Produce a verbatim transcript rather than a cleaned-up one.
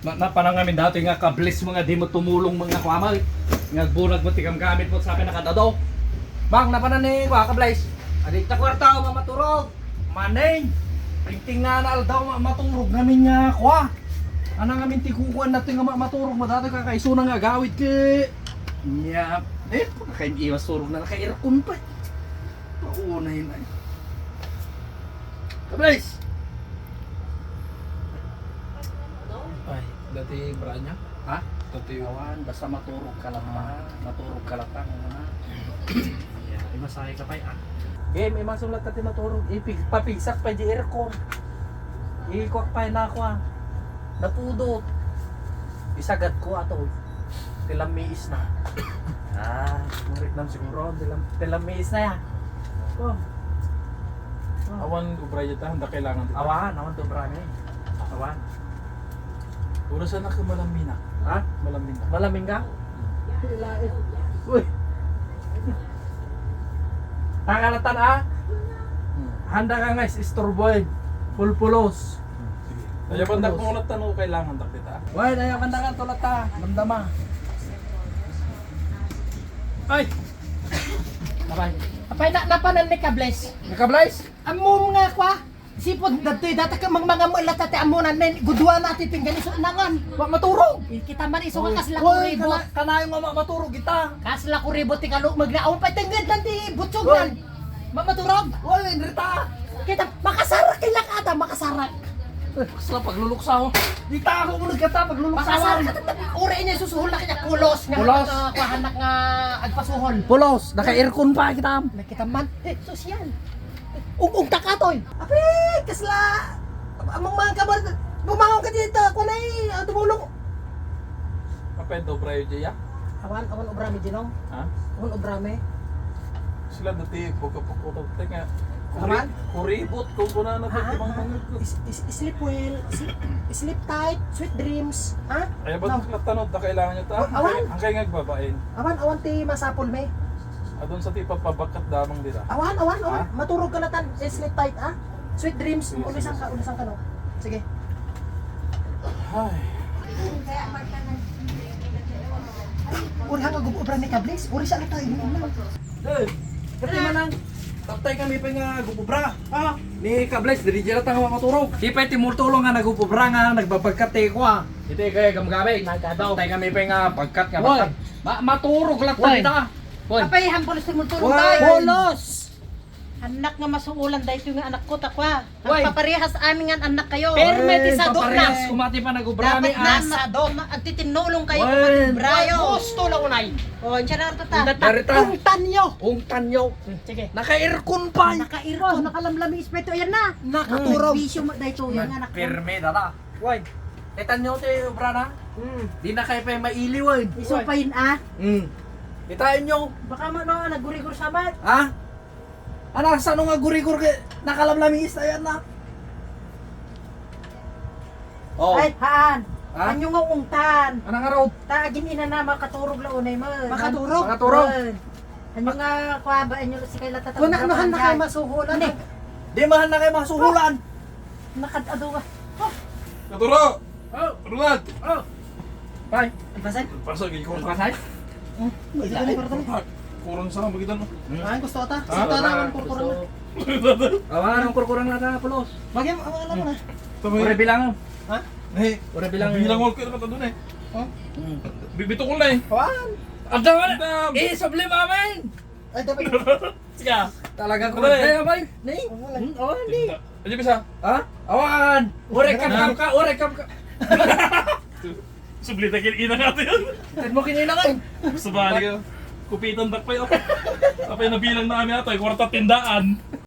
Na, napanan ngamin datoy nga kables mo nga di mo tumulong mga kuamay. Nga agbulag mo ti gamgamit mo sa pinakadado. Bang, napanan ni kua, kables? Adi ta kwarta, mamaturog. Maneng, tingting nga na aldaw ma-, maturog ngamin nga kua. Ana ngamin ti kukuan natin nga ma-, maturog mo datoy kakaisuna nga agawid ke. Nya, eh, kain iwas turog na naka-aircon pa. Paunay na. Kables! Ay, dati bra niya? Ha? Dati Awan, basta maturog ka lang, ha? Maturog ka lang, ha? Yeah, imasahe ka pa, ah. Game, imasong lang ka ti maturog. Ipi-, papigsak pa di aircon. Ikuak pa na ako, ah. Napudot. Isagad ko ato. Ti lamiis na. Ah, murit nam siguro. Ti lam-, ti lamiis na ya. Oh. Oh. Awan ubra dita, handa kailangan dita. Awan, awan ti ubra ni. Awan. Oras na ka malamina. Ha? Malamina. Malaming ka? Hmm. Uy. Takalatan, ah? Hmm. Handa ka nga is-, istorboy. Pulpulos. Hmm, sige. Ayaw banda ko ulat tano kailangan tak dita. Wala, ayaw banda ka tulat ta. Damdama. Ay! Apay. Apay, na, napanan ni Kables? Ni Kables? Ammom nga kwa? Sipud, datoy, data ka mang-, mangamulat ti ammonan, nen, gudua na ti pinggan, isu nangan. Wa maturog. Kita man isu nga Oy, kasla oy, kuribot. Kana-, kanayon nga ma-, maturog ita. Kasla kuribot ti kalu-, magna-, awan pay tengnged nan ti butsog Oy. Nan. Ma-, maturog. Oy, Rita. Kita, makasarak kila ka ata, makasarak. Eh, kasla pagluluksaw. Di ta ako mo nagkata, pagluluksaw. Makasarak ka, tata, uri niya susuhol na kanya pulos nga Pulos. Nagkakakuhanak nga agpasuhol. Pulos, naka-aircon pa kita. Nakita man, eh, sosyal. Ug, ug takatoy. Api, kasla. Amang man ka ba? Bumangon ka dito. Kunay, ah, tumulong. Apay, dobrayo diya? Awan, awan obra mi, Ginong. Ha? Awan obra mi. Sila dati, pagkapagkutag tayo nga. Awan? Kuri-, kuribot, kung kuna na Ha? pagkimang mangag. Is-, is-, sleep well, sleep, sleep tight, sweet dreams. Ha? Ay, ba't No. nakatanod na kailangan niya ta? Awan. Ang kaya nga babae. Awan, awan ti masapol mi. Adun sa ti papabakat damang dira. Awan, awan, awan. Ha? Maturog ka latan. Sleep tight, ha? Sweet dreams. Sige, Ulisan sige, ka, sige. Ulisan ka, no? Sige. Ay. Uri ha, gubra ni Kables. Uri sa tayo. Eh, kati manang. Taptay kami pa nga gubra. Ha? Ni Kables, diri dira tanga maturog. Di pa iti multulo nga nagubra nga nagbabagkat ti ko, ah. Iti kaya gamgamit. Nagadaw. Taptay kami pa nga bagkat nga Why? Bagkat. Ma-, maturog lang Why? Tanda. Hoy. Apay, hambulos ti multulong Hoy. Tayo. Bulos! Anak nga masuulan daytoy nga anakko, takwa. Hoy. Paparehas amin nga anak kayo. Perme ti Hoy, sadok na. Paparehas, kumati pa nagubra Dapat mi, na ah. Sadok. Ma-, agtitinnulong kayo, Hoy. Kumati brayo. Gusto lang unay. O, siya na ito ta. Darita. Ungtan nyo. Ungtan nyo. Hmm, sige. Naka-aircon pa. Naka-aircon. Oh, nakalamlami ispeto. Ayan na. Nakaturog. Bisyo mo daytoy nga anak. Perme, dala. Why? Kita nyo ti obra na? Hmm. Di na kayo pa mailiwan. Iso pa yun, ah. Hmm. Kitain nyo. Baka mo, no, nagurigor sa mat. Ha? Ana, sano nga gurigor kay nakalamlamis na yan na? Oh. Ay, haan. Ha? Anyo nga ungtan. Ana nga raw? Ta, agin ina na, makaturog la unay mo. Makaturog? Makaturog. Wen. Anyo nga, kwa ba, anyo si kay lata Kuna, ano, han na kayo masuhulan? Hindi. Di mahan na kayo masuhulan. Nakad-ado ka. Katuro! Oh! Rulat! Oh! Pay! Pasay? Pasay, ikaw. Pasay? Oh, may Ilalim. Kurang. Kurang sa magitan, no? Hmm. Ah, gusto ata. Ah, Gusto ata wala. Naman kurkurang na. Gusto. Awan, ang kurkurang na ta, pulos. Bagay mo, ang alam mo na. Ito, may Ore bilangan. Ha? Eh, Ore bilangan. Bilang mo, kaya ka doon eh. Oh? Hmm. Bibito ko na eh. Awan! Ang dami na! Ang dami. Eh, sabli, mamay! Ay, dapat. Sige. Talaga ko Ano eh? Kaya, bay. Ni? Ang alam. Hmm, awan, ni. Tinda. Ano bisa? Ha? Awan! Ore, kam, kam ka! Ore, kam ka! Subli na kinina nga ito yun. Tan mo kinina ka eh. Gusto ba niyo? Kupitan tak pa yun. Apay nabilang na kami ato, ay kwarta tindaan.